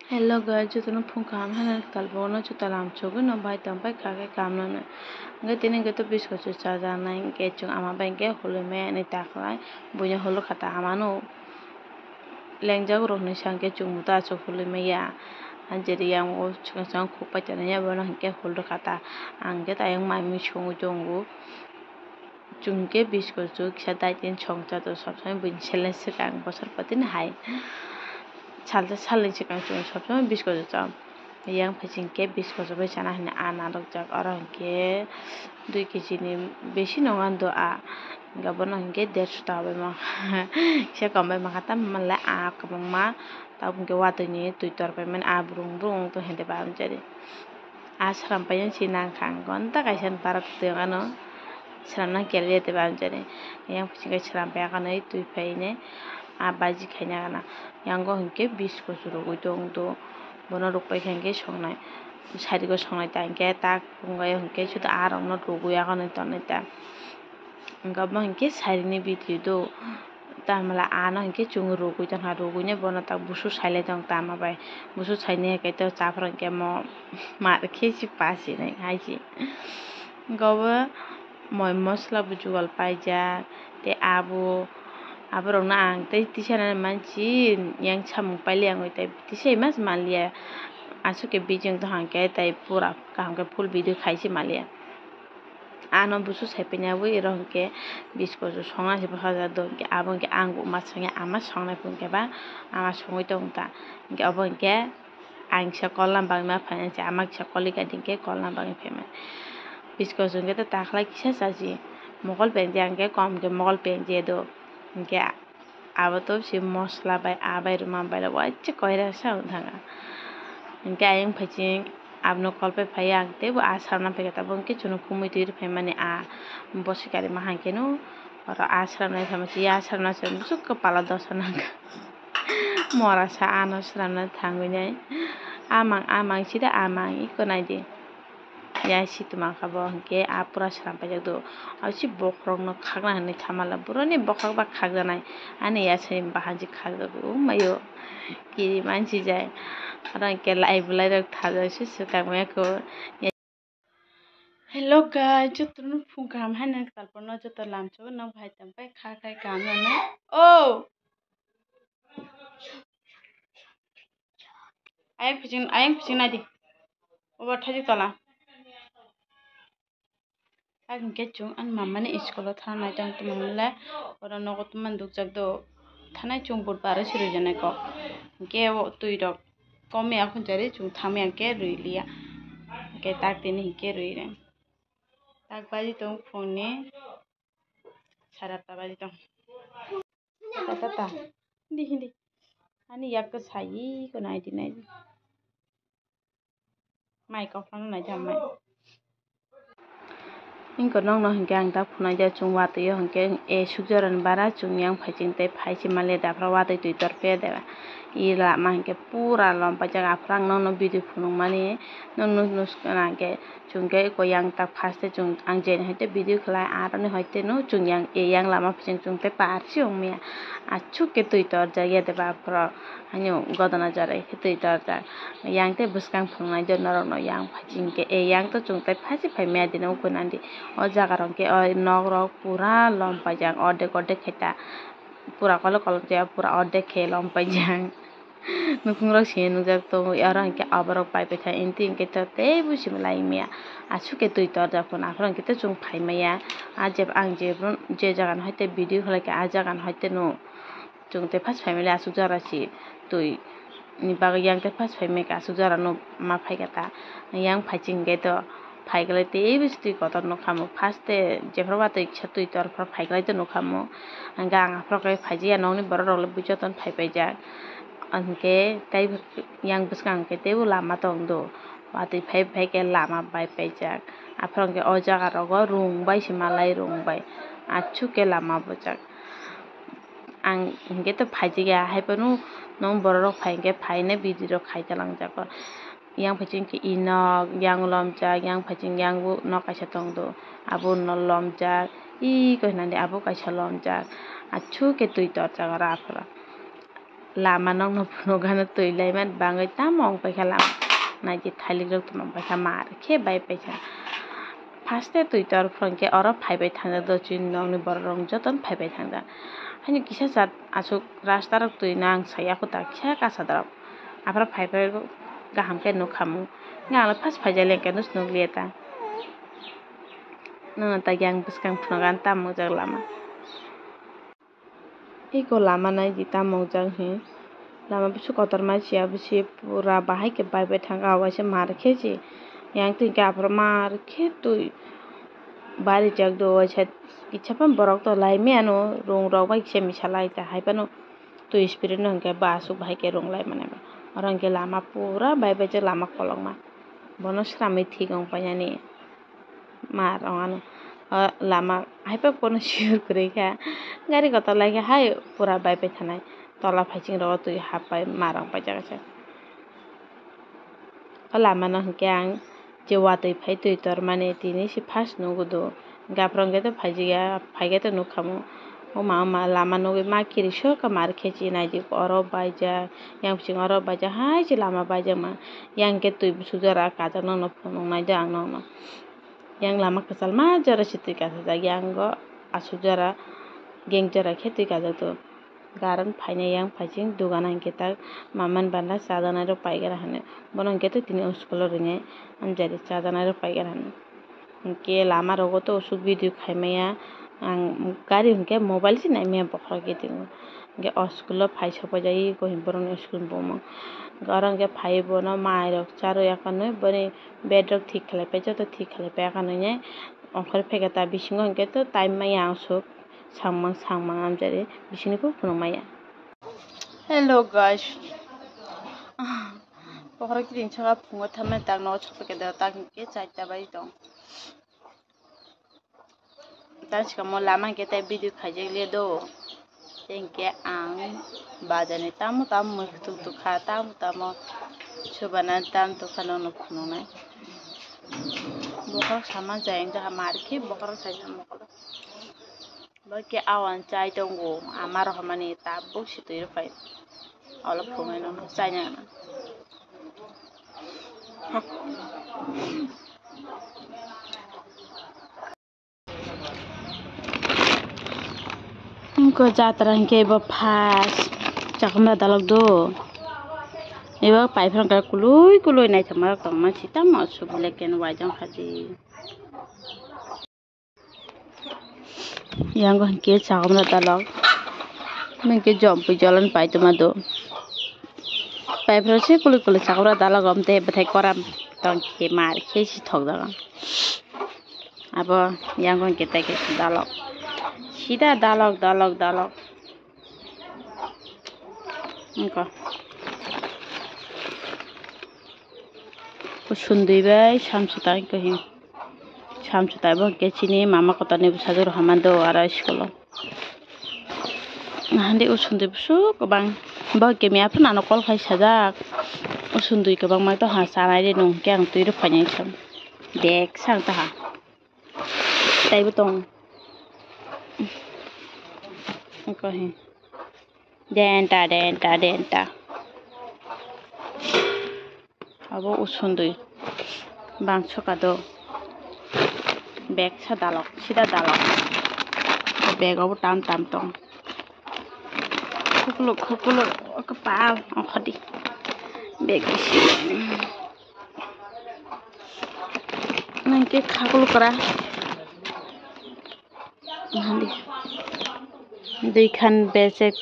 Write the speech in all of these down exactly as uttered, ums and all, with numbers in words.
Hello guys, jotono phung kaham haino talbono juta lamsogwi no bai tongpai kha khe kamnano. Hwnkhe tini hwnkhe to biscuit se chajaknai, hwnkhe chwng ama bai hwnkhe hulwi maya hinwi ta khlai, buino hulwi kha ta amano. Lengjak rok hinwi sa hwnkhe chwng bo ta aswk hulwi maya. Ang jeri yang o swkang swkang khuk pai tonwi ya, bono hwnkhe hulwi kha ta. Ang hwnkhe ta ayang mai mui songwi tongo. Chwng khe biscuit chwng kisa daitin songcha to, sob somoi buini seleng swkang bosor poti ni hai salsa salni swkang chwng sob somoi biscuit chwng. Yang phai chwng khe biscuit bai chana hinwi ana rwkjak, oro hinkhe dui kg ni besi nongo do a, hinkhe bono hinkhe derso ta bai mankha. Kisa kom bai mankha, tamo manle a kwbangma tabuk hinkhe watwi ni twi tor paimani a brung brung tong hende ba amchari. A sram paiyang si nang kha, ang gonta kaisa ni bara twi ano sram nang kele te ba amchari. Yang bisingo sram paiya kha nai twi paine a baji khaina gana. Yang o hinkhe biscuit rwgwi tong do, bono rwk pai kha hinkhe songnai, sari o songnai ta hinkhe tak wngwi hinkhe suda a rok no rwgwi ya kha nai tongnai ta. Hinkhe omo hinkhe sari ni video do. Tamla ano hinkhe chwng rwgwi tongkha, rwgwino bono tak busu sailai tong tama bai. Busu sainai khe to chaphra hinkhe mo mar khe si pasinai hai si. Hinkhe obo moi mosla bo jugal paijak, tei abo, aborokno ang tei tisanani mansi yang samung pailiya wngwi tei tisai mas manliya. Aswk khe bijing tongkha hinkhe tei pura kaham khe full video khaisi manliya. Ano busu sai painani abo iro hinkhe biscuit songna se bwsajak do, hinkhe abo hinkhe ang bo ma songya, ama songnai phuru hinkhe ba ama songwi tong ta, hinkhe obo hinkhe ang kisa kolna bagwi ma phainai se, ama kisa koli kha hinkhe kolna bagwi phaimani. Biscuit hinkhe ta takhlai kisa chaji, mokol penje hinkhe kom hinkhe mokol penje do, hinkhe abo to si mosla bai, a bai, rwma bai rok waisa koira sa wng thanga. Hinkhe ayang phaiching abono kolpai phaiya, ang teibo a sramna phaikha, tabuk hinkhe chwngno khumui twi rwphaimani a bosi kari ma hainkhe no oro a sramnai phaima si, a sramna se musuk kwpalo dosa nangkha. Mora sa ano sramna thangwi nai. Amang, amang sida amang iko naidi. Ya si tuma kha bo hinkhe a pura sram paijak do. Abo si bokhorokno khakna hinwi thamala. Boroni bokhorok ba khakjaknai. Ani ya sani bahan si khakjago. Umayo kiri mansi jai. Oro hinkhe lai bolai rok thajak se swkang maya kho. Hello guys, jotono phung kaham haino talpono joto lamsao no bhai tongpai kha khai kaham no. Oh! Ayang piching, ayang piching nai di. Obo thaidi tola. Ang hinkhe chwng ani mama ni school o thana nai tong tongmani le oro nogo tongmani dukjak do. Thanai chwng budbar o se rwi janai kok. Hinkhe o twi rok kom ya khunjari chwng thang ya hinkhe rwi liya. Hinkhe tak tini hinkhe rwi rw. Tak baji tong phone ni sara ta baji tong. Tata, tata. Hindi, hindi. Ani yak ko sayi ko nai di, nai di. Mai kok phano nai di, mai. Ingko nokno hinkhe ang ta phunai ja chwng watwi o hinkhe e suk jora ni bara chwng yang phaiching tei phai se mali da phra watwi twi tor pe de. I lama hinkhe pura lom paijak aphra ang nokno video phunukmani nokno nus kana hinkhe. Chwng khe eko yang tak first tei chwng ang jeni hai tei video khlai aroni hai tei no chwng yang, e yang lama phi chwng tei par se wng maya. Aswk khe twi torjak ya de ba aphro. Haino godona jora khe twi torjak. Yang tei bwskang phunuknai de norok no yang phai ching khe, e yang to chwng tei phai se phai maya de no ukui nang di. O jaga rok khe o nok rok pura lom paijak ordek ordek khe ta. Pura kolok kolok ya pura ordek khe lom paijak. Nukhungrok sini nukjak tongo, oro hinkhe aborok pai paikha, inti hinkhe to teibo simi lai maya. Aswk khe twi torjak phano, aphuru hinkhe to chwng phai maya. A je ang je, je jaga no hai tei video khlai kha, a jaga no hai tei no chwng tei first phai mali aswk jora si twi ni bagwi yang tei first phai maya khe aswk jora no ma phai kha ta. Yang phai ching hinkhe to phai glai teibo si twi kotor nukha mo. First tei jephru ba twi kisa twi tor phuru phai glai tei nukha mo. Hinkhe ang aphuru khe phaijakya nokni borok rok le bui jotono phai paijak. Hinkhe tei yang bwskang khe teibo lama tong do. Watwi phai phai khe lama bai paijak. Aphuru hinkhe o jaga rogo rung bai se malai rung bai. Aswk khe lama bwchak. Ang hinkhe to phaijakya, haiphano nokni borok rok phai hinkhe phaina video rok khai talangjago. Yang phai ching khe i nok, yang lomjak, yang phai ching yang bo nok kaisa tong do, abo no lomjak. Iko hinani abo kaisa lomjak, achuk khe twi torjak oro aphuru. Lama nokno phunukgano twi laimani bagwi tamo wng paikha lama. Naidi thailik rok tongma paikha mar khe bai paikha. First twi tor phuru hwnkhe oro phaibai thangjak do chini nokni borok rok jotono phaibai thangjak. Haino kisa jat aswk rasta rok twi no ang saya kho ta kisa kasa dorop. Aphuru phaibai kaham khe nukha mung. Hwnkhe ang first phaijak le hwnkhe nukliya ta. Nono tagi ang bwskang phunukgani tamo wngjak lama. Eko lama naidi tamo wngjak he. Lama bisi kotorma sia bisi pura bahai khe bai bai thangkha, waisa mar khe se. Yang twi hwnkhe aphuru mar khe twi barijak do, waisa kisa phano borok to lai maya no, rung rok bai kisa misa lai ta hai phano twi speed no hwnkhe bo aswk bahai khe rung lai mani. Oro hwnkhe lama pura bai bai jak lama kolokma. Bono swramwi thik wng painani. Mar wng ano, o lama hai phano sure kwrwi kha, gari kotor lai kha hai pura bai pai thanai, tola phaiching rogo twi hap pai mar wng paijak khe. O lama no hwnkhe ang je watwi phai twi tormani tini se first nugo do, hwnkhe aphuru hwnkhe to phaijak ya, phaikhe to nukha mo. O ma, o ma, lama nugwi ma kirisok khe mar khe se naidi, oro baijak, yang bising oro baijak, hai se lama baijak ma. Yang khe twi bwswk jora kajak nokno phunuknai de ang nokno. Yang lama kwchalma jora se twi kasajak, yang o aswk jora, gang jora khe twi kajak do. Garan phainai yang phaising dogana hwnkhe tak maman bana chajanai rok paigara hwnwi. Bono hwnkhe to tini o school o rinai amjari chajanai rok paigara hwnwi. Hwnkhe lama rogo to usuk video khaimaya, ang gari hwnkhe mobile se naimaya bokhorok kiting o. Hwnkhe o school o phai sokpaijakgo hwnwi borokni school ni bumung. Hwnkhe oro hwnkhe phaiwi bono mai rok charwi yakarnwi boni bed rok thik khlaipai joto thik khlaipai yakarnwi nai ongkhorwi phaikha ta bisingo hwnkhe to time maya ang sok samung samung amjari bisingni phuru phunukmaya. Hello guys. Bokhorok kiting saka phungo thamani tak nogo sophaikha da tak hwnkhe chaita bai tong. Tang sikamo lama hwnkhe tei video khaijak le do. Tei hwnkhe ang bazar ni tamo tamo mui kutuk tuk kha, tamo tamo subana tamo tuk kha nono phunuknai. Bokhorok sama jai wngkha mar khe bokhorok saisa mokolo. Bo khe awan chai tongo, ama rohormani tabuk si twi rw phai. Olo phunuknai nono chaina. Wngkha jatra hwnkhe bo first chakhumra dalok do. Ebo paiphrang khe kwlwi kwlwi naithokma rok tongma si tamo aswk black and white wngkha di. Yang hwnkhe chakhumra dalok. Hwnkhe jompui jolan paitoma do. Paiphrang se kwlwi kwlwi chakhumra dalok om tei bwthai koram tong khe mar khe si thokjago. Abo yang hwnkhe tei khe dalok. Sida dalok, dalok, dalok. Wngkha. Usundui bai samsutai wngkha hi. Samsutai bo hwnkhe chini mama kotorni bwsajwk rohorma do aro school o. Nahandi usundui bwswk kwbang. Bo hwnkhe miya phano ano call khai sajak. Usundui kwbangma to ha chanai de nung hwnkhe ang twi rw phainai sam. Bag sang taha. Taibo tong. Wngkha hi. Denta, denta, denta. Abo usundui. Bangsoka do. Bag sa dalok, sida dalok. Bag obo tam tam tong. Khukluk, khukluk, kwpal, ongkhordi. Bag bisi. Nangkhe khaklukra. Nahandi. Dui khan bechek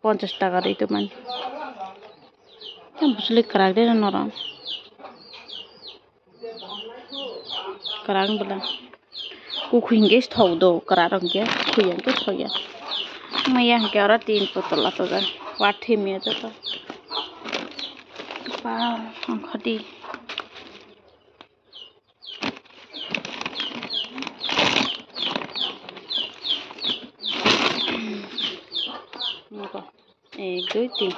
ponchash taka rwi tongmani. Tam bwswlwi kwrak de norok. Kwrak bwla. Kukhwi hwnkhe thok do, kwrak rok hwnkhe kukhwi ya hwnkhe thok ya. Maya hwnkhe oro tin potol atojak. Wathwi maya joto. Ba, ongkhordi. Ek, dui, tin.